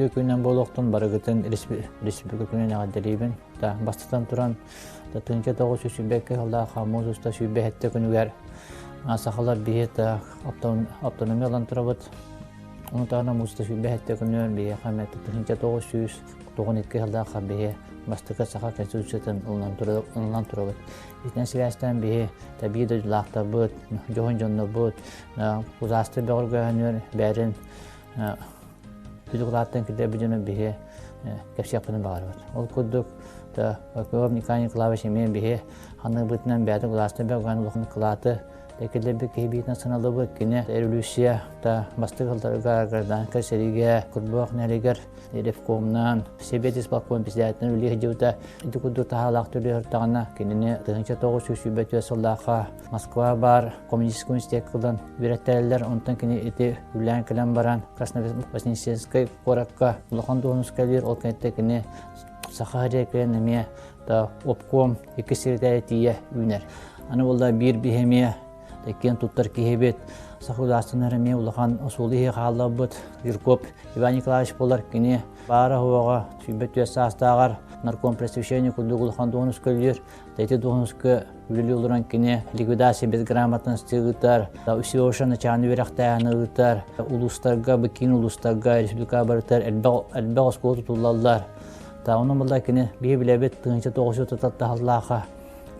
Үтүө күнүнэн буолуохтун барыгытын республика күнүн эҕэрдэлиибин. Бастатан туран, 1922 сыллаах муус уста 27 күнүгэр сахалар биһи автономия ылан турабыт. Ону таһынан муус уста 27 күнүгэр биһиэхэ 1992 сыллаах биһи бастакы саха конституциятын ылынан турабыт. Итинэн сибээстээн биһи табии дойдулаахтарбыт, дьоһун дьоннорбут, узаасты бөҕөргөһөнүөр бээрин Дьукулааттан килэрбит дьону биһи кэпсиэхпитин баҕарабыт. Ол курдук Прокопьев Николай Николаевич эмиэ биһи ханныгыбытынан бэйэтин кылаастан бөҕөҕөн улахан кылааты киллэрбит киһи биитинэн саналыбыт. Кини революция да бастакы сылларыгар гражданскай сэриигэ Курбуох нэһилиэгэр ревкомунан, Сэбиэт исполком председателинэн үлэлии сылдьыбыта. Ити курдук таһаалаах төлөһөртөҕүнэ кинини 1924 сыллаахха Москва баар коммунистическай университекка ылан үөрэттэрэллэр. Онтон кини ити үлээн кэлэн баран Красновознесенскай куоракка улахан дуоһунаска кэлиир. Ол кэнниттэн кини Саха сиригэр эмиэ да обком икки секретарь тиийэ үүнэр. Аны буолла биир биһи эмиэ киэн туттар киһибит саха удаастынар эмиэ улахан суолу иһи хаалларбыт Жирков Иван Николаевич буолар. Кини баара-суоҕа 24 саастааҕар нарком просвещения курдук улахан дуоһунаска үлэлиир. Ити дуоһунаска үлэлии олорон кини ликвидация безграмотности ыытар, усиловша начальный үөрэхтээһини ыытар, улуустарга, бу киин улуустарга, республика барытар элбэх оскуола тутуллаллар. Та онон буолла кини биһи билэбит 1900 таһаллааха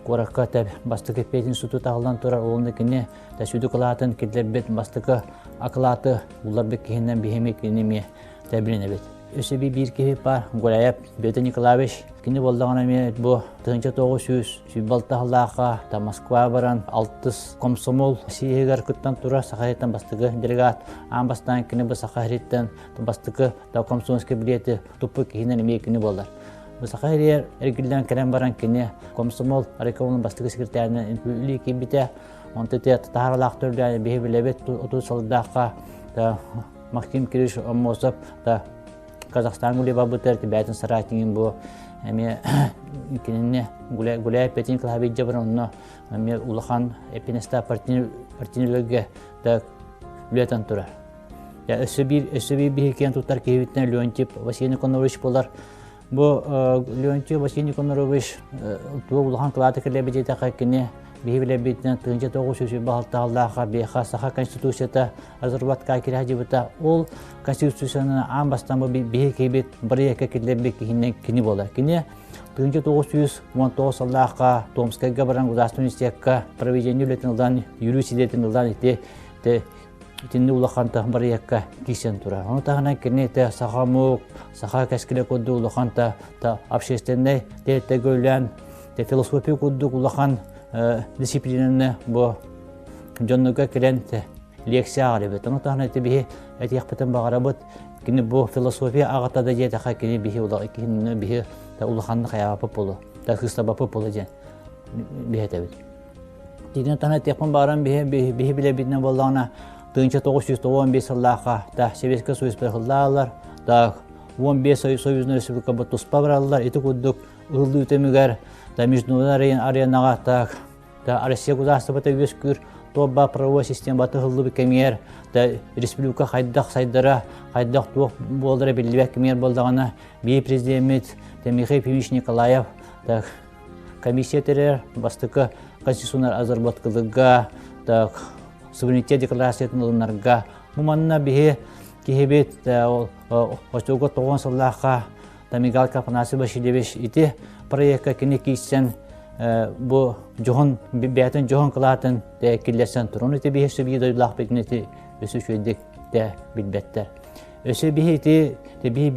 куоракка тэп бастакы пединститут тутаһыллан турар уонна кини та сүдү кылаатын киллэрбит бастакы акылааты уларбыт киһинэн биһими кинини эмиэ тэбилинэбит. Өссө биир киһи бар Гуляев Петр Николаевич кини буоллаҕына эмиэ бу 1926 сыллаахха та Москва баран алтыс комсомол съеһигэр кыттан турар Саха сириттэн бастакы делегат аан бастаан кини бу Саха сириттэн бастакы комсомольскай билиэти туппут киһинэн эмиэ кини буолар. Бу Саха сиригэр эргиллэн кэлэн баран кини комсомол райкомун бастакы секретарынан үлэлии киирбитэ. Онто таһааралаах төрүлээн биһи билэбит отут сылдаахха Максим Кириллович Аммосов да Казахстан гулей барбыттар бэйэтин соратнигын бу эмиэ кинини гуляй Петин Клавич бар онно эмиэ улахан эпинеста партийнелерге да үлэтэн турар. Өссө биир өссө биир биһи киэн туттар киһибитинэн Леонтьев Василий Никонорович буолар. Бу Леонтий Василий Никонорович туох улахан кылааты кэлэбит диэтэххэ кини биһи билэрбитинэн 1926 сыллаахха биэхэ Саха Конституцията разработка кирэһдьибыта ол Конституцияны аан бастаан бу биһи киһибит бырайыакка киллэрбит киһинэн кини буолар. Кини 1919 сыллаахха Томскайга баран Государственный университекка проведение үлэтин ылан, юрист идэтин ылан ити итинни улахан бырайыакка киирсэн турар. Ону таһынан кини те саха омук, саха кэскилэ курдук улахан та, та общественнай тэрилтэ үлээн те философия курдук улахан дисциплинаны бу дьоннорго кэлэн те лекция ааҕар эбит. Ону таһынан ити биһи этиэхпитин баҕарабыт кини бу философия аҕата да диэтэхэ кини биһи кини биһи улаханнык хайаабаппыт буолуо, та кыыстабаппыт буолуо диэн биһи этэбит. Итини таһынан этиэхпин баҕаран биһи биһи билэрбитинэн буоллаҕына 1995 сыллаахха да Советскай Союз быһыллаалар, да 15 союзный республика туспа бараллар. Ити курдук ыһыллыы түмүгэр да международный аренаҕа так да Россия государствота үөскүүр туох правовой системата ыһыллыбыт кэмигэр да республика хайдах сайдара, хайдах туох буолара биллибэт кэмигэр буоллаҕына биир президеммит Михаил Ефимович Николаев так комиссия тэрэр бастакы конституционнай разработкаларга так суверенитет декларациятын ылынарга бу манна биһи киһибит оччолорго тоҕон сыллаахха Тамигалка Афанасий Васильевич ити проекка кини киирсэн бу дьоһун бэйэтин дьоһун кылаатын киллэрсэн турун ити биһи сүбии дойдулаахпытын ити өссө үчүгэйдик те билбэттэр. Өссө биһи ити биһи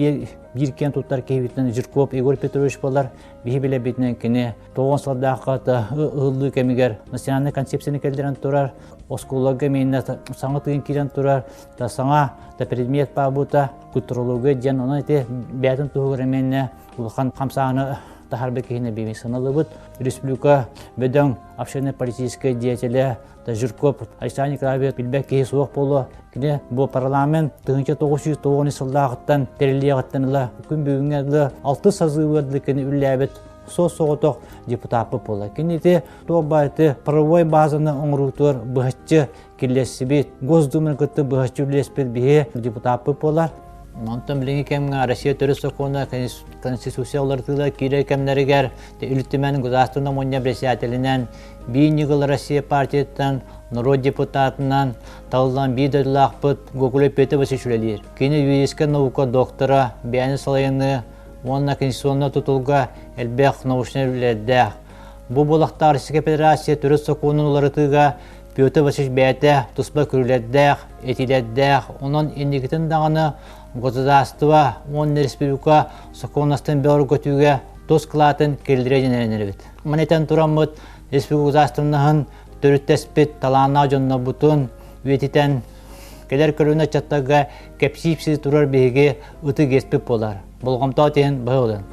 биир киэн туттар киһибитинэн Жирков Егор Петрович буолар. Биһи билэбитинэн кини тоҕон сылдаахха ыһыллыы кэмигэр национальнай концепцияны кэллэрэн турар, оскуолаларга мэйинэ саҥа тыын киирэн турар, та саҥа та предмет баабыта культурология диэн онон ити бэйэтин туһугар эмиэннэ улахан хамсааны таһарбыт киһини биими саналыбыт. Республика бөдөҥ общественно-политическай деятелэ Жирков Александр Николаевич билбэт киһи суох буолуо. Кини бу парламент 1990 сыллааҕыттан тэриллиэҕиттэн ыла күн бүгүҥҥэ дылы алтыс созывыгар дылы кини үллээбит суос-соҕотох депутаппыт буолар. Кини ити туох баар ити правовой базаны оҥоруутугар быһаччы киллэрсибит, Госдуманы кытта быһаччы үлэлэспит биһи депутаппыт буолар. Онтон билиҥҥи кэмҥэ Россия төрүт сокуона Конституция уларытыыла киирэр кэмнэригэр Ил Түмэн Государственнай мунньах председателинэн Биир ньыгыл Россия партияттан норуот депутатынан талыллан биир дойдулаахпыт Гоголев Петр Васильевич үлэлиир. Кини юридическай наука доктора, бэйэни салайыныы уонна конституционнай тутулга элбэх научнай үлэлэрдээх. Бу буолахтаах Российскай Федерация төрүт сокуонун уларытыыга Петр Васильевич бэйэтэ туспа көрүүлэрдээх, этиилэрдээх, онон инникитин даҕаны государство уонна республика сокуоннастын бөҕөргөтүүгэ тус кылаатын киллэрэ диэн эрэнэбит. Маны этэн тураммыт республика государственноһын төрүттэспит талааннаах дьоннорбутун үйэтитэн кэлэр көлүөнэ ыччаттарга кэпсии-ипсии турар биһиги ытык иэспит буолар. Болҕомтоҕо тиһэн быһа ылын.